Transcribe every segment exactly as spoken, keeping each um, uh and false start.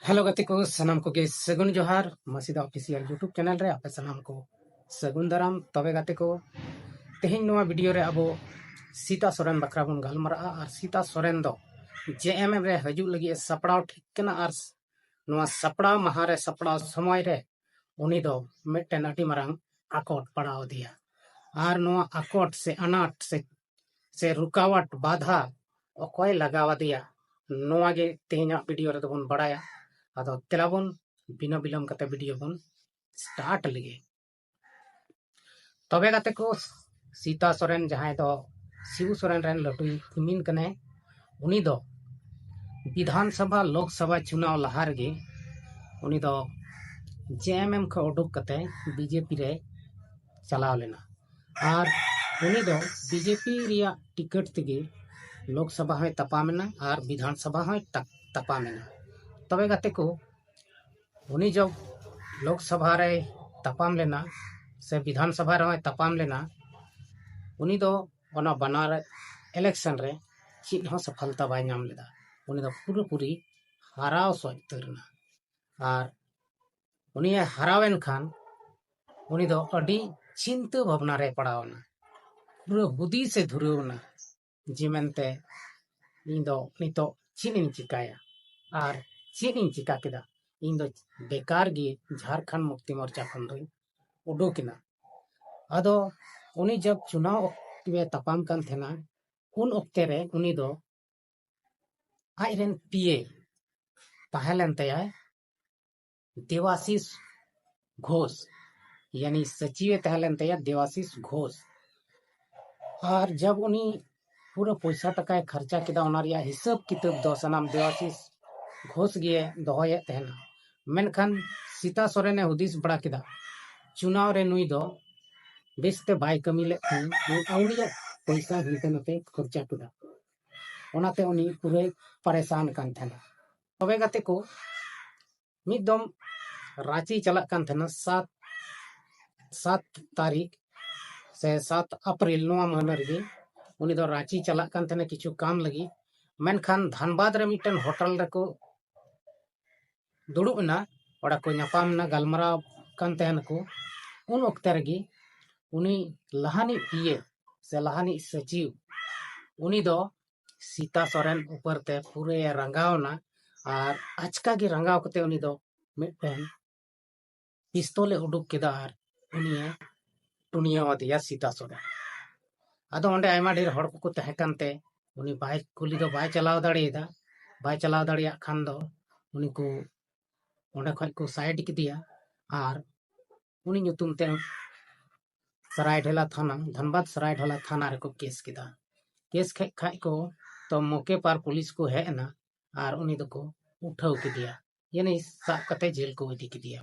Hello ᱜᱟᱛᱮ ᱠᱚ, ᱥᱟᱱᱟᱢ ᱠᱚᱜᱮ ᱥᱟᱹᱜᱩᱱ ᱡᱚᱦᱟᱨ᱾ ᱢᱟᱹᱥᱤᱫᱟ ᱚᱯᱷᱤᱥᱤᱭᱟᱞ YouTube ᱪᱮᱱᱮᱞ ᱨᱮ ᱟᱯᱮ ᱥᱟᱱᱟᱢ ᱠᱚ ᱥᱟᱹᱜᱩᱱ ᱫᱟᱨᱟᱢ᱾ ᱛᱚᱵᱮ ᱜᱟᱛᱮ ᱠᱚ, ᱛᱮᱦᱮᱧ ᱱᱚᱣᱟ ᱵᱷᱤᱰᱤᱭᱳ ᱨᱮ ᱟᱵᱚ ᱥᱤᱛᱟ ᱥᱚᱨᱮᱱ ᱵᱟᱠᱷᱨᱟ ᱵᱚᱱ ᱜᱟᱞᱢᱟᱨᱟᱜᱼᱟ᱾ ᱟᱨ ᱥᱤᱛᱟ ᱥᱚᱨᱮᱱ ᱫᱚ ᱡᱮ ᱮᱢ ᱮᱢ ᱨᱮ ᱦᱤᱡᱩᱜ ᱞᱟᱹᱜᱤᱫ ᱮ ᱥᱟᱯᱲᱟᱣ ᱴᱷᱤᱠ ᱠᱟᱱᱟ᱾ ᱟᱨ ᱱᱚᱣᱟ ᱥᱟᱯᱲᱟᱣ ᱢᱟᱦᱟ ᱨᱮ, ᱥᱟᱯᱲᱟᱣ ᱥᱚᱢᱚᱭ ᱨᱮ ᱩᱱᱤ ᱫᱚ ᱢᱤᱫᱴᱮᱱ ᱟᱹᱰᱤ ᱢᱟᱨᱟᱝ ᱟᱠᱚᱴ ᱯᱟᱲᱟᱣ ᱟᱫᱮᱭᱟ᱾ ᱟᱨ ᱱᱚᱣᱟ ᱟᱠᱚᱴ ᱥᱮ ᱟᱱᱟᱴ ᱥᱮ, ᱥᱮ ᱨᱩᱠᱟᱣᱟᱴ, ᱵᱟᱫᱷᱟ ᱚᱠᱚᱭ ᱞᱟᱜᱟᱣ ᱟᱫᱮᱭᱟ, ᱱᱚᱣᱟ ᱜᱮ ᱛᱮᱦᱮᱧᱟᱜ ᱵᱷᱤᱰᱤᱭᱳ ᱨᱮᱫᱚ ᱵᱚᱱ ᱵᱟᱲᱟᱭᱟ᱾ ᱟᱫᱚ ᱫᱮᱞᱟ ᱵᱚᱱ ᱵᱤᱱᱟᱹ ᱵᱤᱞᱚᱢ ᱠᱟᱛᱮ ᱵᱷᱤᱰᱤᱭᱳ ᱵᱚᱱ ᱥᱴᱟᱨᱴ ᱞᱮᱜᱮ᱾ ᱛᱚᱵᱮ ᱜᱟᱛᱮ ᱠᱚ, ᱥᱤᱛᱟ ᱥᱚᱨᱮᱱ, ᱡᱟᱦᱟᱸᱭ ᱫᱚ ᱥᱤᱵᱩ ᱥᱚᱨᱮᱱ ᱨᱮᱱ ᱞᱟᱹᱴᱩᱭ ᱠᱤᱢᱤᱱ ᱠᱟᱱᱟᱭ, ᱩᱱᱤ ᱫᱚ ᱵᱤᱫᱷᱟᱱ ᱥᱚᱵᱷᱟ, ᱞᱳᱠ ᱥᱚᱵᱷᱟ ᱪᱩᱱᱟᱣ ᱞᱟᱦᱟ ᱨᱮᱜᱮ ᱩᱱᱤ ᱫᱚ ᱡᱮ ᱮᱢ ᱮᱢ ᱠᱷᱚᱱ ᱩᱰᱩᱠ ᱠᱟᱛᱮ ᱵᱤ ᱡᱮ ᱯᱤ ᱨᱮ ᱪᱟᱞᱟᱣ ᱞᱮᱱᱟ᱾ ᱟᱨ ᱩᱱᱤ ᱫᱚ ᱵᱤ ᱡᱮ ᱯᱤ ᱨᱮᱭᱟᱜ ᱴᱤᱠᱤᱴ ᱛᱮᱜᱮ ᱞᱳᱠ ᱥᱚᱵᱷᱟ ᱦᱚᱸᱭ ᱛᱟᱯᱟᱢ ᱮᱱᱟ ᱟᱨ ᱵᱤᱫᱷᱟᱱ ᱥᱚᱵᱷᱟ ᱦᱚᱸᱭ ᱛᱟ-, ᱛᱟᱯᱟᱢ ᱮᱱᱟ᱾ ᱛᱚᱵᱮ ᱜᱟᱛᱮ ᱠᱚ, ᱩᱱᱤ ᱡᱚᱵ ᱞᱳᱠ ᱥᱚᱵᱷᱟ ᱨᱮᱭ ᱛᱟᱯᱟᱢ ᱞᱮᱱᱟ ᱥᱮ ᱵᱤᱫᱷᱟᱱ ᱥᱚᱵᱷᱟ ᱨᱮᱦᱚᱸᱭ ᱛᱟᱯᱟᱢ ᱞᱮᱱᱟ, ᱩᱱᱤ ᱫᱚ ᱚᱱᱟ ᱵᱟᱱᱟᱨ ᱤᱞᱮᱠᱥᱚᱱ ᱨᱮ ᱪᱮᱫ ᱦᱚᱸ ᱥᱚᱯᱷᱚᱞᱛᱟ ᱵᱟᱭ ᱧᱟᱢ ᱞᱮᱫᱟ᱾ ᱩᱱᱤ ᱫᱚ ᱯᱩᱨᱟᱹᱯᱩᱨᱤ ᱦᱟᱨᱟᱣ ᱥᱚᱡ ᱩᱛᱟᱹᱨ ᱮᱱᱟ᱾ ᱟᱨ ᱩᱱᱤᱭᱮ ᱦᱟᱨᱟᱣ ᱮᱱ ᱠᱷᱟᱱ ᱩᱱᱤ ᱫᱚ ᱟᱹᱰᱤ ᱪᱤᱱᱛᱟᱹ ᱵᱷᱟᱵᱽᱱᱟ ᱨᱮ ᱯᱟᱲᱟᱣ ᱮᱱᱟ, ᱯᱩᱨᱟᱹ ᱦᱩᱫᱤᱥ ᱮ ᱫᱷᱩᱨᱟᱹᱣ ᱮᱱᱟ ᱡᱮ ᱢᱮᱱᱛᱮ ᱤᱧ ᱫᱚ ᱱᱤᱛᱚᱜ ᱪᱮᱫ ᱤᱧ ᱪᱤᱠᱟᱹᱭᱟ ᱟᱨ ᱪᱮᱫ ᱤᱧ ᱪᱤᱠᱟ ᱠᱮᱫᱟ, ᱤᱧ ᱫᱚ ᱵᱮᱠᱟᱨ ᱜᱮ ᱡᱷᱟᱲᱠᱷᱚᱸᱰ ᱢᱩᱠᱛᱤ ᱢᱳᱨᱪᱟ ᱠᱷᱚᱱ ᱫᱚᱧ ᱩᱰᱩᱠ ᱮᱱᱟ᱾ ᱟᱫᱚ ᱩᱱᱤ ᱡᱚᱵ ᱪᱩᱱᱟᱣ ᱚᱠᱛᱮ ᱛᱟᱯᱟᱢ ᱠᱟᱱ ᱛᱟᱦᱮᱱᱟ, ᱩᱱ ᱚᱠᱛᱮ ᱨᱮ ᱩᱱᱤ ᱫᱚ ᱟᱡ ᱨᱮᱱ ᱯᱤ ᱮ ᱛᱟᱦᱮᱸ ᱞᱮᱱ ᱛᱟᱭᱟᱭ ᱫᱮᱵᱟᱥᱤᱥ ᱜᱷᱳᱥ, ᱭᱟᱱᱤ ᱥᱟᱪᱤᱣᱮ ᱛᱟᱦᱮᱸ ᱞᱮᱱ ᱛᱟᱭᱟ ᱫᱮᱵᱟᱥᱤᱥ ᱜᱷᱳᱥ᱾ ᱟᱨ ᱡᱟᱵ ᱩᱱᱤ ᱯᱩᱨᱟᱹ ᱯᱚᱭᱥᱟ ᱴᱟᱠᱟᱭ ᱠᱷᱚᱨᱪᱟ ᱠᱮᱫᱟ, ᱚᱱᱟ ᱨᱮᱭᱟᱜ ᱦᱤᱥᱟᱹᱵ ᱠᱤᱛᱟᱹᱵ ᱫᱚ ᱥᱟᱱᱟᱢ ᱫᱮᱵᱟᱥᱤᱥ ᱜᱷᱳᱥ ᱜᱮ ᱫᱚᱦᱚᱭᱮᱫ ᱛᱟᱦᱮᱱᱟ᱾ ᱢᱮᱱᱠᱷᱟᱱ ᱥᱤᱛᱟ ᱥᱚᱨᱮᱱᱮ ᱦᱩᱫᱤᱥ ᱵᱟᱲᱟ ᱠᱮᱫᱟ, ᱪᱩᱱᱟᱣ ᱨᱮ ᱱᱩᱭ ᱫᱚ ᱵᱮᱥᱛᱮ ᱵᱟᱭ ᱠᱟᱹᱢᱤ ᱞᱮᱫ ᱛᱟᱦᱮᱸᱫ, ᱱᱩᱭ ᱟᱹᱣᱲᱤᱭᱟᱜ ᱯᱚᱭᱥᱟ ᱦᱟᱱᱛᱮ ᱱᱟᱛᱮ ᱠᱷᱚᱨᱪᱟ ᱠᱮᱫᱟ᱾ ᱚᱱᱟᱛᱮ ᱩᱱᱤ ᱯᱩᱨᱟᱹᱭ ᱯᱟᱨᱮᱥᱟᱱ ᱠᱟᱱ ᱛᱟᱦᱮᱱᱟ᱾ ᱛᱚᱵᱮ ᱜᱟᱛᱮ ᱠᱚ, ᱢᱤᱫ ᱫᱚᱢ ᱨᱟᱸᱪᱤ ᱪᱟᱞᱟᱜ ᱠᱟᱱ ᱛᱟᱦᱮᱱᱟ ᱥᱟᱛ, ᱥᱟᱛ ᱛᱟᱹᱨᱤᱠᱷ ᱥᱮ ᱥᱟᱛ ᱮᱯᱨᱤᱞ, ᱱᱚᱣᱟ ᱢᱟᱹᱦᱱᱟᱹ ᱨᱮᱜᱮ ᱩᱱᱤ ᱫᱚ ᱨᱟᱸᱪᱤ ᱪᱟᱞᱟᱜ ᱠᱟᱱ ᱛᱟᱦᱮᱱᱟ ᱠᱤᱪᱷᱩ ᱠᱟᱢ ᱞᱟᱹᱜᱤᱫ᱾ ᱢᱮᱱᱠᱷᱟᱱ ᱫᱷᱟᱱᱵᱟᱫᱽ ᱨᱮ ᱢᱤᱫᱴᱮᱱ ᱦᱳᱴᱮᱞ ᱨᱮᱠᱚ ᱫᱩᱲᱩᱵ ᱮᱱᱟ, ᱚᱸᱰᱮ ᱠᱚ ᱧᱟᱯᱟᱢ ᱮᱱᱟ, ᱜᱟᱞᱢᱟᱨᱟᱣ ᱠᱟᱱ ᱛᱟᱦᱮᱱᱟᱠᱚ᱾ ᱩᱱ ᱚᱠᱛᱮ ᱨᱮᱜᱮ ᱩᱱᱤ ᱞᱟᱦᱟᱱᱤᱡ ᱯᱤᱭᱮ ᱥᱮ ᱞᱟᱦᱟᱱᱤᱡ ᱥᱚᱪᱤᱵᱽ, ᱩᱱᱤ ᱫᱚ ᱥᱤᱛᱟ ᱥᱚᱨᱮᱱ ᱩᱯᱟᱹᱨ ᱛᱮ ᱯᱩᱨᱟᱹᱭ ᱨᱟᱸᱜᱟᱣ ᱮᱱᱟ᱾ ᱟᱨ ᱟᱪᱠᱟ ᱜᱮ ᱨᱟᱸᱜᱟᱣ ᱠᱟᱛᱮ ᱩᱱᱤ ᱫᱚ ᱢᱤᱫᱴᱮᱱ ᱯᱤᱥᱛᱚᱞᱮ ᱩᱰᱩᱠ ᱠᱮᱫᱟ ᱟᱨ ᱩᱱᱤᱭᱮ ᱴᱩᱱᱤᱭᱟᱹᱣ ᱟᱫᱮᱭᱟ ᱥᱤᱛᱟ ᱥᱚᱨᱮᱱ᱾ ᱟᱫᱚ ᱚᱸᱰᱮ ᱟᱭᱢᱟ ᱰᱷᱮᱨ ᱦᱚᱲ ᱠᱚᱠᱚ ᱛᱟᱦᱮᱸ ᱠᱟᱱᱛᱮ ᱩᱱᱤ ᱵᱟᱭ, ᱠᱩᱞᱤ ᱫᱚ ᱵᱟᱭ ᱪᱟᱞᱟᱣ ᱫᱟᱲᱮᱭᱟᱫᱟ᱾ ᱵᱟᱭ ᱪᱟᱞᱟᱣ ᱫᱟᱲᱮᱭᱟᱜ ᱠᱷᱟᱱ ᱫᱚ ᱩᱱᱤ ᱠᱚ ᱚᱸᱰᱮ ᱠᱷᱚᱡ ᱠᱚ ᱥᱟᱭᱤᱰ ᱠᱮᱫᱮᱭᱟ ᱟᱨ ᱩᱱᱤ ᱧᱩᱛᱩᱢ ᱛᱮ ᱥᱟᱨᱟᱭᱰᱷᱮᱞᱟ ᱛᱷᱟᱱᱟ, ᱫᱷᱟᱱᱵᱟᱫᱽ ᱥᱟᱨᱟᱭᱰᱷᱮᱞᱟ ᱛᱷᱟᱱᱟ ᱨᱮᱠᱚ ᱠᱮᱥ ᱠᱮᱫᱟ᱾ ᱠᱮᱥ ᱠᱮᱫ ᱠᱷᱟᱡ ᱠᱚ, ᱛᱚ ᱢᱚᱠᱮ ᱯᱟᱨ ᱯᱩᱞᱤᱥ ᱠᱚ ᱦᱮᱡ ᱮᱱᱟ ᱟᱨ ᱩᱱᱤ ᱫᱚᱠᱚ ᱩᱴᱷᱟᱹᱣ ᱠᱮᱫᱮᱭᱟ, ᱭᱟᱱᱤ ᱥᱟᱵ ᱠᱟᱛᱮ ᱡᱮᱞ ᱠᱚ ᱤᱫᱤ ᱠᱮᱫᱮᱭᱟ᱾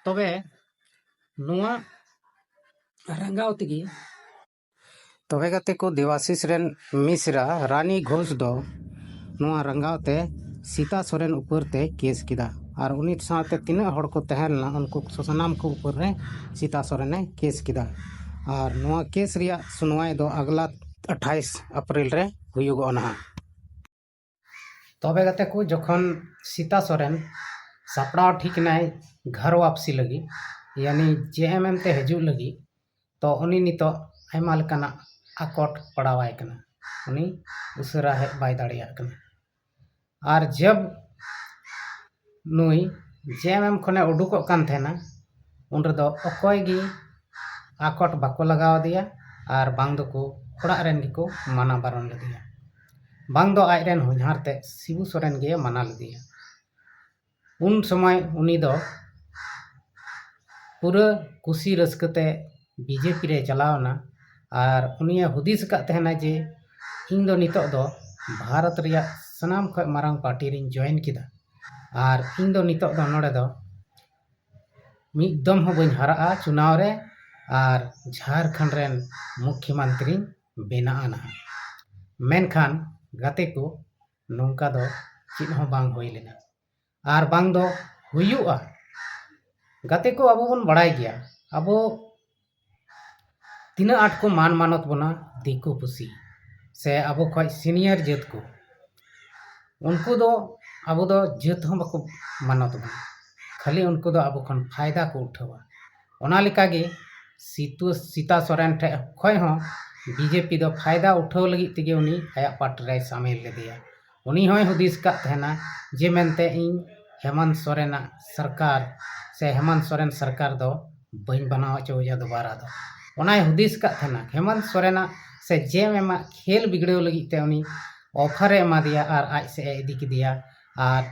ᱛᱚᱵᱮ ᱱᱚᱣᱟ ᱨᱟᱸᱜᱟᱣ ᱛᱮᱜᱮ, ᱛᱚᱵᱮ ᱜᱟᱛᱮ ᱠᱚ, ᱫᱮᱵᱟᱥᱤᱥ ᱨᱮᱱ ᱢᱤᱥᱨᱟ ᱨᱟᱱᱤ ᱜᱷᱳᱥ ᱫᱚ ᱱᱚᱣᱟ ᱨᱟᱸᱜᱟᱣ ᱛᱮ ᱥᱤᱛᱟ ᱥᱚᱨᱮᱱ ᱩᱯᱟᱹᱨ ᱛᱮ ᱠᱮᱥ ᱠᱮᱫᱟ᱾ ᱟᱨ ᱩᱱᱤ ᱥᱟᱶᱛᱮ ᱛᱤᱱᱟᱹᱜ ᱦᱚᱲ ᱠᱚ ᱛᱟᱦᱮᱸ ᱞᱮᱱᱟ, ᱩᱱᱠᱩ ᱥᱟᱱᱟᱢ ᱠᱚ ᱩᱯᱟᱹᱨ ᱨᱮ ᱥᱤᱛᱟ ᱥᱚᱨᱮᱱᱮ ᱠᱮᱥ ᱠᱮᱫᱟ᱾ ᱟᱨ ᱱᱚᱣᱟ ᱠᱮᱥ ᱨᱮᱭᱟᱜ ᱥᱩᱱᱣᱟᱭ ᱫᱚ ᱟᱜᱽᱞᱟ ᱟᱴᱷᱟᱭᱤᱥ ᱮᱯᱨᱤᱞ ᱨᱮ ᱦᱩᱭᱩᱜᱚᱜᱼᱟ ᱱᱟᱦᱟᱜ᱾ ᱛᱚᱵᱮ ᱜᱟᱛᱮ ᱠᱚ, ᱡᱚᱠᱷᱚᱱ ᱥᱤᱛᱟ ᱥᱚᱨᱮᱱ ᱥᱟᱯᱲᱟᱣ ᱴᱷᱤᱠ ᱮᱱᱟᱭ ᱜᱷᱟᱨ ᱣᱟᱯᱥᱤ ᱞᱟᱹᱜᱤᱫ, ᱭᱟᱱᱤ ᱡᱮ ᱮᱢ ᱮᱢ ᱛᱮ ᱦᱤᱡᱩᱜ ᱞᱟᱹᱜᱤᱫ, ᱛᱚ ᱩᱱᱤ ᱱᱤᱛᱚᱜ ᱟᱭᱢᱟ ᱞᱮᱠᱟᱱᱟᱜ ᱟᱠᱚᱴ ᱯᱟᱲᱟᱣᱟᱭ ᱠᱟᱱᱟ᱾ ᱩᱱᱤ ᱩᱥᱟᱹᱨᱟ ᱦᱮᱡ ᱵᱟᱭ ᱫᱟᱲᱮᱭᱟᱜ ᱠᱟᱱᱟ᱾ ᱟᱨ ᱡᱟᱵ ᱱᱩᱭ ᱡᱮ ᱮᱢ ᱮᱢ ᱠᱷᱚᱱᱮ ᱩᱰᱩᱠᱚᱜ ᱠᱟᱱ ᱛᱟᱦᱮᱱᱟ, ᱩᱱ ᱨᱮᱫᱚ ᱚᱠᱚᱭ ᱜᱮ ᱟᱠᱚᱴ ᱵᱟᱠᱚ ᱞᱟᱜᱟᱣ ᱟᱫᱮᱭᱟ ᱟᱨ ᱵᱟᱝ ᱫᱚᱠᱚ ᱚᱲᱟᱜ ᱨᱮᱱ ᱜᱮᱠᱚ ᱢᱟᱱᱟ ᱵᱟᱨᱚᱱ ᱞᱮᱫᱮᱭᱟ, ᱵᱟᱝ ᱫᱚ ᱟᱡ ᱨᱮᱱ ᱦᱚᱧᱦᱟᱨ ᱛᱮ ᱥᱤᱵᱩ ᱥᱚᱨᱮᱱ ᱜᱮ ᱢᱟᱱᱟ ᱞᱮᱫᱮᱭᱟ᱾ ᱩᱱ ᱥᱚᱢᱚᱭ ᱩᱱᱤ ᱫᱚ ᱯᱩᱨᱟᱹ ᱠᱩᱥᱤ ᱨᱟᱹᱥᱠᱟᱹ ᱛᱮ ᱵᱤᱡᱮᱯᱤ ᱨᱮ ᱪᱟᱞᱟᱣ ᱮᱱᱟ᱾ ᱟᱨ ᱩᱱᱤᱭᱮ ᱦᱩᱫᱤᱥ ᱟᱠᱟᱫ ᱛᱟᱦᱮᱱᱟ ᱡᱮ ᱤᱧ ᱫᱚ ᱱᱤᱛᱚᱜ ᱫᱚ ᱵᱷᱟᱨᱚᱛ ᱨᱮᱭᱟᱜ ᱥᱟᱱᱟᱢ ᱠᱷᱚᱱ ᱢᱟᱨᱟᱝ ᱯᱟᱨᱴᱤ ᱨᱤᱧ ᱡᱚᱭᱮᱱ ᱠᱮᱫᱟ ᱟᱨ ᱤᱧ ᱫᱚ ᱱᱤᱛᱚᱜ ᱫᱚ ᱱᱚᱰᱮ ᱫᱚ ᱢᱤᱫ ᱫᱚᱢ ᱦᱚᱸ ᱵᱟᱹᱧ ᱦᱟᱨᱟᱜᱼᱟ ᱪᱩᱱᱟᱣ ᱨᱮ ᱟᱨ ᱡᱷᱟᱲᱠᱷᱚᱸᱰ ᱨᱮᱱ ᱢᱩᱠᱷᱭᱚᱢᱚᱱᱛᱨᱤᱧ ᱵᱮᱱᱟᱜᱼᱟ ᱱᱟᱦᱟᱜ᱾ ᱢᱮᱱᱠᱷᱟᱱ ᱜᱟᱛᱮ ᱠᱚ, ᱱᱚᱝᱠᱟ ᱫᱚ ᱪᱮᱫ ᱦᱚᱸ ᱵᱟᱝ ᱦᱩᱭ ᱞᱮᱱᱟ ᱟᱨ ᱵᱟᱝ ᱫᱚ ᱦᱩᱭᱩᱜᱼᱟ᱾ ᱜᱟᱛᱮ ᱠᱚ, ᱟᱵᱚ ᱵᱚᱱ ᱵᱟᱲᱟᱭ ᱜᱮᱭᱟ, ᱟᱵᱚ ᱛᱤᱱᱟᱹᱜ ᱟᱸᱴ ᱠᱚ ᱢᱟᱱ ᱢᱟᱱᱚᱛ ᱵᱚᱱᱟ ᱫᱤᱠᱩ ᱯᱩᱥᱤ ᱥᱮ ᱟᱵᱚ ᱠᱷᱚᱱ ᱥᱤᱱᱤᱭᱟᱨ ᱡᱟᱹᱛ ᱠᱚ᱾ ᱩᱱᱠᱩ ᱫᱚ ᱟᱵᱚ ᱫᱚ ᱡᱟᱹᱛ ᱦᱚᱸ ᱵᱟᱠᱚ ᱢᱟᱱᱚᱛ ᱵᱚᱱᱟ, ᱠᱷᱟᱹᱞᱤ ᱩᱱᱠᱩ ᱫᱚ ᱟᱵᱚ ᱠᱷᱚᱱ ᱯᱷᱟᱭᱫᱟ ᱠᱚ ᱩᱴᱷᱟᱹᱣᱟ᱾ ᱚᱱᱟ ᱞᱮᱠᱟᱜᱮ ᱥᱤᱛᱩ ᱥᱤᱛᱟ ᱥᱚᱨᱮᱱ ᱴᱷᱮᱱ ᱠᱷᱚᱱ ᱦᱚᱸ ᱵᱤᱡᱮᱯᱤ ᱫᱚ ᱯᱷᱟᱭᱫᱟ ᱩᱴᱷᱟᱹᱣ ᱞᱟᱹᱜᱤᱫ ᱛᱮᱜᱮ ᱩᱱᱤ ᱟᱭᱟᱜ ᱯᱟᱨᱴᱤ ᱨᱮᱭ ᱥᱟᱢᱤᱞ ᱞᱮᱫᱮᱭᱟ᱾ ᱩᱱᱤ ᱦᱚᱸᱭ ᱦᱩᱫᱤᱥ ᱠᱟᱜ ᱛᱟᱦᱮᱱᱟ ᱡᱮ ᱢᱮᱱᱛᱮ ᱤᱧ ᱦᱮᱢᱚᱱᱛ ᱥᱚᱨᱮᱱᱟᱜ ᱥᱚᱨᱠᱟᱨ ᱥᱮ ᱦᱮᱢᱚᱱᱛ ᱥᱚᱨᱮᱱ ᱥᱚᱨᱠᱟᱨ ᱫᱚ ᱵᱟᱹᱧ ᱵᱮᱱᱟᱣ ᱦᱚᱪᱚᱣᱟᱭᱟ ᱫᱩᱵᱟᱨᱟ ᱫᱚ᱾ ᱚᱱᱟᱭ ᱦᱩᱫᱤᱥ ᱠᱟᱜ ᱛᱟᱦᱮᱱᱟ ᱦᱮᱢᱚᱱᱛ ᱥᱚᱨᱮᱱᱟᱜ ᱥᱮ ᱡᱮ ᱮᱢ ᱟᱜ ᱠᱷᱮᱞ ᱵᱤᱜᱽᱲᱟᱹᱣ ᱞᱟᱹᱜᱤᱫ ᱛᱮ ᱩᱱᱤ ᱚᱯᱷᱟᱨᱮ ᱮᱢᱟ ᱫᱮᱭᱟ ᱟᱨ ᱟᱡ ᱥᱮᱫ ᱮ ᱤᱫᱤ ᱠᱮᱫᱮᱭᱟ ᱟᱨ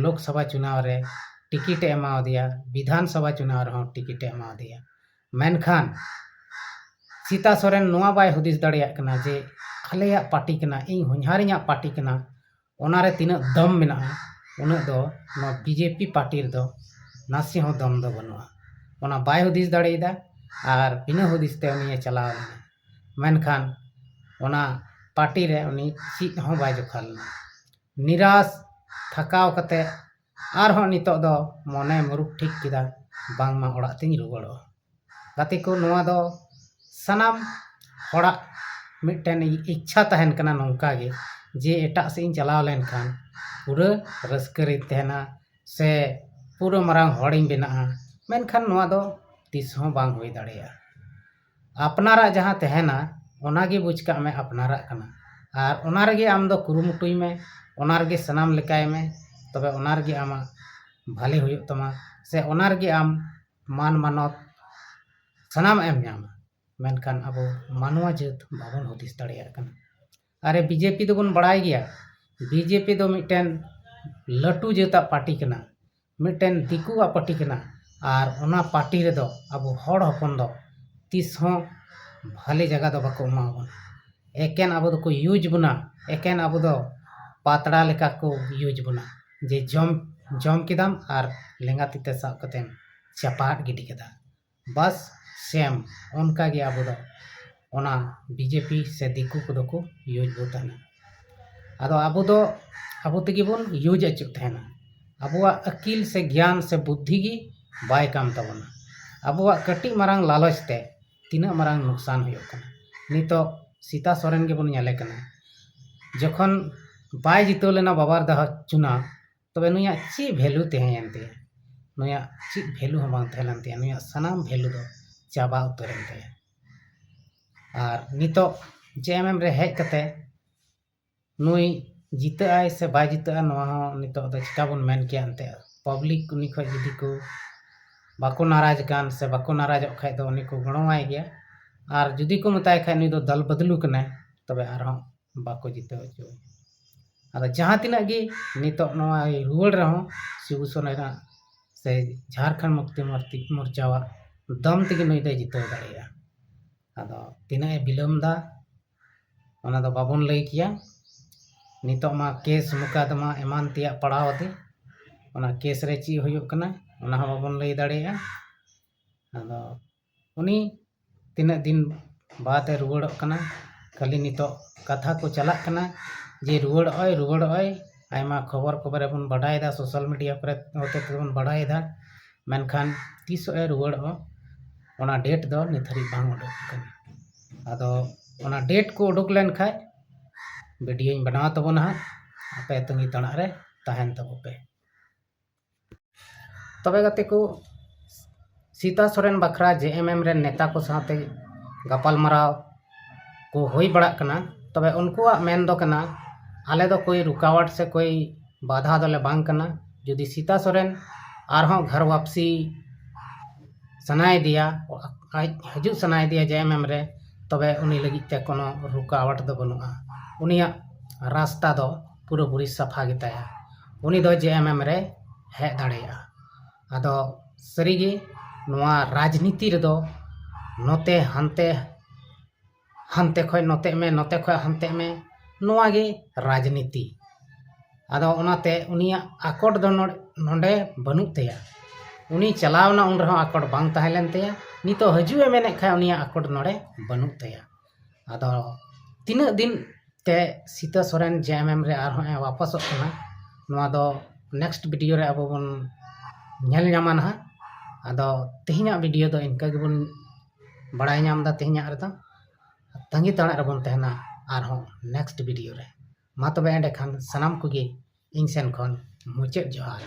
ᱞᱳᱠᱥᱚᱵᱷᱟ ᱪᱩᱱᱟᱣ ᱨᱮ ᱴᱤᱠᱤᱴ ᱮ ᱮᱢᱟᱣᱟᱫᱮᱭᱟ, ᱵᱤᱫᱷᱟᱱ ᱥᱚᱵᱷᱟ ᱪᱩᱱᱟᱣ ᱨᱮᱦᱚᱸ ᱴᱤᱠᱤᱴ ᱮ ᱮᱢᱟᱣᱟᱫᱮᱭᱟ᱾ ᱢᱮᱱᱠᱷᱟᱱ ᱥᱤᱛᱟ ᱥᱚᱨᱮᱱ ᱱᱚᱣᱟ ᱵᱟᱭ ᱦᱩᱫᱤᱥ ᱫᱟᱲᱮᱭᱟᱜ ᱠᱟᱱᱟ ᱡᱮ ᱟᱞᱮᱭᱟᱜ ᱯᱟᱨᱴᱤ ᱠᱟᱱᱟ, ᱤᱧ ᱦᱚᱧᱦᱟᱨᱤᱧᱟᱜ ᱯᱟᱨᱴᱤ ᱠᱟᱱᱟ, ᱚᱱᱟᱨᱮ ᱛᱤᱱᱟᱹᱜ ᱫᱚᱢ ᱢᱮᱱᱟᱜᱼᱟ, ᱩᱱᱟᱹᱜ ᱫᱚ ᱱᱚᱣᱟ ᱵᱤᱡᱮᱯᱤ ᱯᱟᱨᱴᱤ ᱨᱮᱫᱚ ᱱᱟᱥᱮ ᱦᱚᱸ ᱫᱚᱢ ᱫᱚ ᱵᱟᱹᱱᱩᱜᱼᱟ᱾ ᱚᱱᱟ ᱵᱟᱭ ᱦᱩᱫᱤᱥ ᱫᱟᱲᱮᱭᱟᱫᱟ ᱟᱨ ᱵᱤᱱᱟᱹ ᱦᱩᱫᱤᱥ ᱛᱮ ᱩᱱᱤᱭᱮ ᱪᱟᱞᱟᱣ ᱞᱮᱱᱟ᱾ ᱢᱮᱱᱠᱷᱟᱱ ᱚᱱᱟ ᱯᱟᱨᱴᱤ ᱨᱮ ᱩᱱᱤ ᱪᱮᱫ ᱦᱚᱸ ᱵᱟᱭ ᱡᱚᱠᱷᱟ ᱞᱮᱱᱟ᱾ ᱱᱤᱨᱟᱥ ᱛᱷᱟᱠᱟᱣ ᱠᱟᱛᱮ ᱟᱨᱦᱚᱸ ᱱᱤᱛᱚᱜ ᱫᱚ ᱢᱚᱱᱮ ᱢᱩᱨᱩᱠ ᱴᱷᱤᱠ ᱠᱮᱫᱟ, ᱵᱟᱝᱢᱟ ᱚᱲᱟᱜ ᱛᱤᱧ ᱨᱩᱣᱟᱹᱲᱚᱜᱼᱟ᱾ ᱜᱟᱛᱮ ᱠᱚ, ᱱᱚᱣᱟ ᱫᱚ ᱥᱟᱱᱟᱢ ᱦᱚᱲᱟᱜ ᱢᱤᱫᱴᱮᱱ ᱤᱪᱪᱷᱟ ᱛᱟᱦᱮᱱ ᱠᱟᱱᱟ ᱱᱚᱝᱠᱟ ᱜᱮ, ᱡᱮ ᱮᱴᱟᱜ ᱥᱮᱫ ᱤᱧ ᱪᱟᱞᱟᱣ ᱞᱮᱱᱠᱷᱟᱱ ᱯᱩᱨᱟᱹ ᱨᱟᱹᱥᱠᱟᱹ ᱨᱤᱧ ᱛᱟᱦᱮᱱᱟ ᱥᱮ ᱯᱩᱨᱟᱹ ᱢᱟᱨᱟᱝ ᱦᱚᱲᱤᱧ ᱵᱮᱱᱟᱜᱼᱟ᱾ ᱢᱮᱱᱠᱷᱟᱱ ᱱᱚᱣᱟ ᱫᱚ ᱛᱤᱥ ᱦᱚᱸ ᱵᱟᱝ ᱦᱩᱭ ᱫᱟᱲᱮᱭᱟᱜᱼᱟ᱾ ᱟᱯᱱᱟᱨᱟᱜ ᱡᱟᱦᱟᱸ ᱛᱟᱦᱮᱱᱟ, ᱚᱱᱟᱜᱮ ᱵᱩᱡᱽ ᱠᱟᱜ ᱢᱮ ᱟᱯᱱᱟᱨᱟᱜ ᱠᱟᱱᱟ, ᱟᱨ ᱚᱱᱟ ᱨᱮᱜᱮ ᱟᱢ ᱫᱚ ᱠᱩᱨᱩᱢᱩᱴᱩᱭ ᱢᱮ, ᱚᱱᱟ ᱨᱮᱜᱮ ᱥᱟᱱᱟᱢ ᱞᱮᱠᱟᱭ ᱢᱮ, ᱛᱚᱵᱮ ᱚᱱᱟ ᱨᱮᱜᱮ ᱟᱢᱟᱜ ᱵᱷᱟᱞᱮ ᱦᱩᱭᱩᱜ ᱛᱟᱢᱟ, ᱥᱮ ᱚᱱᱟ ᱨᱮᱜᱮ ᱟᱢ ᱢᱟᱱ ᱢᱟᱱᱚᱛ ᱥᱟᱱᱟᱢᱟᱜ ᱮᱢ ᱧᱟᱢᱟ᱾ ᱢᱮᱱᱠᱷᱟᱱ ᱟᱵᱚ ᱢᱟᱱᱣᱟ ᱡᱟᱹᱛ ᱵᱟᱵᱚᱱ ᱦᱩᱫᱤᱥ ᱫᱟᱲᱮᱭᱟᱜ ᱠᱟᱱᱟ᱾ ᱟᱨᱮ, ᱵᱤᱡᱮᱯᱤ ᱫᱚᱵᱚᱱ ᱵᱟᱲᱟᱭ ᱜᱮᱭᱟ, ᱵᱤᱡᱮᱯᱤ ᱫᱚ ᱢᱤᱫᱴᱮᱱ ᱞᱟᱹᱴᱩ ᱡᱟᱹᱛᱟᱜ ᱯᱟᱨᱴᱤ ᱠᱟᱱᱟ, ᱢᱤᱫᱴᱮᱱ ᱫᱤᱠᱩᱣᱟᱜ ᱯᱟᱨᱴᱤ ᱠᱟᱱᱟ, ᱟᱨ ᱚᱱᱟ ᱯᱟᱨᱴᱤ ᱨᱮᱫᱚ ᱟᱵᱚ ᱦᱚᱲ ᱦᱚᱯᱚᱱ ᱫᱚ ᱛᱤᱥ ᱦᱚᱸ ᱵᱷᱟᱞᱮ ᱡᱟᱭᱜᱟ ᱫᱚ ᱵᱟᱠᱚ ᱮᱢᱟ ᱵᱚᱱᱟ᱾ ᱮᱠᱮᱱ ᱟᱵᱚ ᱫᱚᱠᱚ ᱤᱭᱩᱡᱽ ᱵᱚᱱᱟ, ᱮᱠᱮᱱ ᱟᱵᱚ ᱫᱚ ᱯᱟᱛᱲᱟ ᱞᱮᱠᱟ ᱠᱚ ᱤᱭᱩᱡᱽ ᱵᱚᱱᱟ, ᱡᱮ ᱡᱚᱢ, ᱡᱚᱢ ᱠᱮᱫᱟᱢ ᱟᱨ ᱞᱮᱸᱜᱟ ᱛᱤ ᱛᱮ ᱥᱟᱵ ᱠᱟᱛᱮᱢ ᱪᱟᱯᱟᱫ ᱜᱤᱰᱤ ᱠᱮᱫᱟ᱾ ᱵᱟᱥ ᱥᱮᱢ ᱚᱱᱠᱟ ᱜᱮ ᱟᱵᱚ ᱫᱚ ᱚᱱᱟ ᱵᱤᱡᱮᱯᱤ ᱥᱮ ᱫᱤᱠᱩ ᱠᱚᱫᱚ ᱠᱚ ᱤᱭᱩᱡᱽ ᱵᱚ ᱛᱟᱦᱮᱱᱟ᱾ ᱟᱫᱚ ᱟᱵᱚ ᱫᱚ ᱟᱵᱚ ᱛᱮᱜᱮ ᱵᱚᱱ ᱤᱭᱩᱡᱽ ᱚᱪᱚᱜ ᱛᱟᱦᱮᱱᱟ᱾ ᱟᱵᱚᱣᱟᱜ ᱟᱹᱠᱤᱞ ᱥᱮ ᱜᱮᱭᱟᱱ ᱥᱮ ᱵᱩᱫᱽᱫᱷᱤ ᱜᱮ ᱵᱟᱭ ᱠᱟᱢ ᱛᱟᱵᱚᱱᱟ᱾ ᱟᱵᱚᱣᱟᱜ ᱠᱟᱹᱴᱤᱡ ᱢᱟᱨᱟᱝ ᱞᱟᱞᱚᱪ ᱛᱮ ᱛᱤᱱᱟᱹᱜ ᱢᱟᱨᱟᱝ ᱱᱩᱠᱥᱟᱱ ᱦᱩᱭᱩᱜ ᱠᱟᱱᱟ᱾ ᱱᱤᱛᱚᱜ ᱥᱤᱛᱟ ᱥᱚᱨᱮᱱ ᱜᱮᱵᱚᱱ ᱧᱮᱞᱮ ᱠᱟᱱᱟ, ᱡᱚᱠᱷᱚᱱ ᱵᱟᱭ ᱡᱤᱛᱟᱹᱣ ᱞᱮᱱᱟ ᱵᱟᱵᱟᱨ ᱫᱟᱦᱟ ᱪᱩᱱᱟᱣ, ᱛᱚᱵᱮ ᱱᱩᱭᱟᱜ ᱪᱮᱫ ᱵᱷᱮᱞᱩ ᱛᱟᱦᱮᱸᱭᱮᱱ ᱛᱟᱭᱟ? ᱱᱩᱭᱟᱜ ᱪᱮᱫ ᱵᱷᱮᱞᱩ ᱦᱚᱸ ᱵᱟᱝ ᱛᱟᱦᱮᱸ ᱞᱮᱱ ᱛᱟᱭᱟ᱾ ᱱᱩᱭᱟᱜ ᱥᱟᱱᱟᱢ ᱵᱷᱮᱞᱩ ᱫᱚ ᱪᱟᱵᱟ ᱩᱛᱟᱹᱨᱮᱱ ᱛᱟᱭᱟ᱾ ᱟᱨ ᱱᱤᱛᱚᱜ ᱡᱮ ᱮᱢ ᱮᱢ ᱨᱮ ᱦᱮᱡ ᱠᱟᱛᱮ ᱱᱩᱭ ᱡᱤᱛᱟᱹᱜ ᱟᱭ ᱥᱮ ᱵᱟᱭ ᱡᱤᱛᱟᱹᱜᱼᱟ, ᱱᱚᱣᱟ ᱦᱚᱸ ᱱᱤᱛᱚᱜ ᱫᱚ ᱪᱤᱠᱟ ᱵᱚᱱ ᱢᱮᱱ ᱠᱮᱭᱟ? ᱮᱱᱛᱮᱫ ᱯᱟᱵᱽᱞᱤᱠ ᱩᱱᱤ ᱠᱷᱚᱱ ᱡᱩᱫᱤ ᱠᱚ ᱵᱟᱠᱚ ᱱᱟᱨᱟᱡᱽ ᱠᱟᱱ ᱥᱮ ᱵᱟᱠᱚ ᱱᱟᱨᱟᱡᱚᱜ ᱠᱷᱟᱱ ᱫᱚ ᱩᱱᱤ ᱠᱚ ᱜᱚᱲᱚᱣᱟᱭ ᱜᱮᱭᱟ᱾ ᱟᱨ ᱡᱩᱫᱤ ᱠᱚ ᱢᱮᱛᱟᱭ ᱠᱷᱟᱱ ᱱᱩᱭ ᱫᱚ ᱫᱟᱞ ᱵᱟᱫᱞᱩ ᱠᱟᱱᱟᱭ, ᱛᱚᱵᱮ ᱟᱨᱦᱚᱸ ᱵᱟᱠᱚ ᱡᱤᱛᱟᱹᱣ ᱦᱚᱪᱚᱣᱟᱭᱟ᱾ ᱟᱫᱚ ᱡᱟᱦᱟᱸ ᱛᱤᱱᱟᱹᱜ ᱜᱮ ᱱᱤᱛᱚᱜ ᱱᱚᱣᱟ ᱨᱩᱣᱟᱹᱲ ᱨᱮᱦᱚᱸ ᱥᱤᱵᱩ ᱥᱚᱨᱮᱱᱟᱜ ᱥᱮ ᱡᱷᱟᱲᱠᱷᱚᱸᱰ ᱢᱩᱠᱛᱤ ᱢᱳᱨᱪᱤ-, ᱢᱳᱨᱪᱟᱣᱟᱜ ᱫᱚᱢ ᱛᱮᱜᱮ ᱱᱩᱭ ᱫᱚᱭ ᱡᱤᱛᱟᱹᱣ ᱫᱟᱲᱮᱭᱟᱜᱼᱟ᱾ ᱟᱫᱚ ᱛᱤᱱᱟᱹᱜ ᱮ ᱵᱤᱞᱚᱢ ᱮᱫᱟ, ᱚᱱᱟ ᱫᱚ ᱵᱟᱵᱚᱱ ᱞᱟᱹᱭ ᱠᱮᱭᱟ᱾ ᱱᱤᱛᱚᱜ ᱢᱟ ᱠᱮᱥ ᱢᱩᱠᱟᱫᱢᱟ ᱮᱢᱟᱱ ᱛᱮᱭᱟᱜ ᱯᱟᱲᱟᱣ ᱟᱫᱮ, ᱚᱱᱟ ᱠᱮᱥ ᱨᱮ ᱪᱮᱫ ᱦᱩᱭᱩᱜ ᱠᱟᱱᱟ, ᱚᱱᱟ ᱦᱚᱸ ᱵᱟᱵᱚᱱ ᱞᱟᱹᱭ ᱫᱟᱲᱮᱭᱟᱜᱼᱟ᱾ ᱟᱫᱚ ᱩᱱᱤ ᱛᱤᱱᱟᱹᱜ ᱫᱤᱱ ᱵᱟᱫ ᱮ ᱨᱩᱣᱟᱹᱲᱚᱜ ᱠᱟᱱᱟ, ᱠᱷᱟᱹᱞᱤ ᱱᱤᱛᱚᱜ ᱠᱟᱛᱷᱟ ᱠᱚ ᱪᱟᱞᱟᱜ ᱠᱟᱱᱟ ᱡᱮ ᱨᱩᱣᱟᱹᱲᱚᱜᱼᱟᱭ, ᱨᱩᱣᱟᱹᱲᱚᱜᱼᱟᱭ᱾ ᱟᱭᱢᱟ ᱠᱷᱚᱵᱚᱨ ᱠᱚᱨᱮ ᱵᱚᱱ ᱵᱟᱰᱟᱭᱮᱫᱟ, ᱥᱳᱥᱟᱞ ᱢᱤᱰᱤᱭᱟ ᱠᱚᱨᱮ ᱦᱚᱛᱮ ᱛᱮᱵᱚᱱ ᱵᱟᱰᱟᱭᱮᱫᱟ, ᱢᱮᱱᱠᱷᱟᱱ ᱛᱤᱥᱚᱜ ᱮ ᱨᱩᱣᱟᱹᱲᱚᱜᱼᱟ, ᱚᱱᱟ ᱰᱮᱴ ᱫᱚ ᱱᱤᱛ ᱦᱟᱹᱵᱤᱡ ᱵᱟᱝ ᱩᱰᱩᱠ ᱟᱠᱟᱱᱟ᱾ ᱟᱫᱚ ᱚᱱᱟ ᱰᱮᱴ ᱠᱚ ᱩᱰᱩᱠ ᱞᱮᱱᱠᱷᱟᱡ ᱵᱷᱤᱰᱤᱭᱳᱧ ᱵᱮᱱᱟᱣ ᱛᱟᱵᱚᱱᱟ ᱦᱟᱸᱜ, ᱟᱯᱮ ᱛᱟᱺᱜᱤ ᱛᱟᱲᱟᱜ ᱨᱮ ᱛᱟᱦᱮᱱ ᱛᱟᱵᱚ ᱯᱮ᱾ ᱛᱚᱵᱮ ᱜᱟᱛᱮ ᱠᱚ, ᱥᱤᱛᱟ ᱥᱚᱨᱮᱱ ᱵᱟᱠᱷᱨᱟ ᱡᱮ ᱮᱢ ᱮᱢ ᱨᱮᱱ ᱱᱮᱛᱟ ᱠᱚ ᱥᱟᱶᱛᱮ ᱜᱟᱯᱟᱞᱢᱟᱨᱟᱣ ᱠᱚ ᱦᱩᱭ ᱵᱟᱲᱟᱜ ᱠᱟᱱᱟ᱾ ᱛᱚᱵᱮ ᱩᱱᱠᱩᱣᱟᱜ ᱢᱮᱱ ᱫᱚ ᱠᱟᱱᱟ, ᱟᱞᱮ ᱫᱚ ᱠᱳᱭ ᱨᱩᱠᱟᱣᱟᱴ ᱥᱮ ᱠᱳᱭ ᱵᱟᱫᱷᱟ ᱫᱚᱞᱮ ᱵᱟᱝ ᱠᱟᱱᱟ᱾ ᱡᱩᱫᱤ ᱥᱤᱛᱟ ᱥᱚᱨᱮᱱ ᱟᱨᱦᱚᱸ ᱜᱷᱟᱨ ᱣᱟᱯᱥᱤ ᱥᱟᱱᱟᱭᱮᱫᱮᱭᱟ, ᱟᱡ ᱦᱤᱡᱩᱜ ᱥᱟᱱᱟᱭᱮᱫᱮᱭᱟ ᱡᱮ ᱮᱢ ᱮᱢ ᱨᱮ, ᱛᱚᱵᱮ ᱩᱱᱤ ᱞᱟᱹᱜᱤᱫ ᱛᱮ ᱠᱳᱱᱳ ᱨᱩᱠᱟᱣᱟᱴ ᱫᱚ ᱵᱟᱹᱱᱩᱜᱼᱟ᱾ ᱩᱱᱤᱭᱟᱜ ᱨᱟᱥᱛᱟ ᱫᱚ ᱯᱩᱨᱟᱹᱯᱩᱨᱤ ᱥᱟᱯᱷᱟ ᱜᱮᱛᱟᱭᱟ᱾ ᱩᱱᱤ ᱫᱚ ᱡᱮ ᱮᱢ ᱮᱢ ᱨᱮ ᱦᱮᱡ ᱫᱟᱲᱮᱭᱟᱜᱼᱟ᱾ ᱟᱫᱚ ᱥᱟᱹᱨᱤᱜᱮ ᱱᱚᱣᱟ ᱨᱟᱡᱽᱱᱤᱛᱤ ᱨᱮᱫᱚ ᱱᱚᱛᱮ ᱦᱟᱱᱛᱮ, ᱦᱟᱱᱛᱮ ᱠᱷᱚᱱ ᱱᱚᱛᱮᱜ ᱢᱮ, ᱱᱚᱛᱮ ᱠᱷᱚᱱ ᱦᱟᱱᱛᱮᱜ ᱢᱮ, ᱱᱚᱣᱟ ᱜᱮ ᱨᱟᱡᱽᱱᱤᱛᱤ᱾ ᱟᱫᱚ ᱚᱱᱟᱛᱮ ᱩᱱᱤᱭᱟᱜ ᱟᱠᱚᱴ ᱫᱚ ᱱᱚᱰ-, ᱱᱚᱰᱮ ᱵᱟᱹᱱᱩᱜ ᱛᱟᱭᱟ᱾ ᱩᱱᱤ ᱪᱟᱞᱟᱣᱱᱟ, ᱩᱱ ᱨᱮᱦᱚᱸ ᱟᱠᱚᱴ ᱵᱟᱝ ᱛᱟᱦᱮᱸ ᱞᱮᱱ ᱛᱟᱭᱟ᱾ ᱱᱤᱛᱚᱜ ᱦᱤᱡᱩᱜ ᱮ ᱢᱮᱱᱮᱫ ᱠᱷᱟᱱ ᱩᱱᱤᱭᱟᱜ ᱟᱠᱚᱴ ᱱᱚᱰᱮ ᱵᱟᱹᱱᱩᱜ ᱛᱟᱭᱟ᱾ ᱟᱫᱚ ᱛᱤᱱᱟᱹᱜ ᱫᱤᱱ ᱛᱮ ᱥᱤᱛᱟᱹ ᱥᱚᱨᱮᱱ ᱡᱮ ᱮᱢ ᱮᱢ ᱨᱮ ᱟᱨᱦᱚᱸ ᱮ ᱣᱟᱯᱟᱥᱚᱜ ᱠᱟᱱᱟ, ᱱᱚᱣᱟ ᱫᱚ ᱱᱮᱠᱥᱴ ᱵᱷᱤᱰᱤᱭᱳ ᱨᱮ ᱟᱵᱚ ᱵᱚᱱ ᱧᱮᱞ ᱧᱟᱢᱟ ᱱᱟᱦᱟᱜ᱾ ᱟᱫᱚ ᱛᱮᱦᱮᱧᱟᱜ ᱵᱷᱤᱰᱤᱭᱳ ᱫᱚ ᱤᱱᱠᱟᱹ ᱜᱮᱵᱚᱱ ᱵᱟᱲᱟᱭ ᱧᱟᱢ ᱮᱫᱟ ᱛᱮᱦᱮᱧᱟᱜ ᱨᱮᱫᱚ᱾ ᱛᱟᱺᱜᱤ ᱛᱟᱲᱟᱜ ᱨᱮᱵᱚᱱ ᱛᱟᱦᱮᱱᱟ ᱟᱨᱦᱚᱸ ᱱᱮᱠᱥᱴ ᱵᱷᱤᱰᱤᱭᱳ ᱨᱮ᱾ ᱢᱟ ᱛᱚᱵᱮ ᱮᱸᱰᱮᱠᱷᱟᱱ ᱥᱟᱱᱟᱢ ᱠᱚᱜᱮ ᱤᱧ ᱥᱮᱱ ᱠᱷᱚᱱ ᱢᱩᱪᱟᱹᱫ ᱡᱚᱦᱟᱨ᱾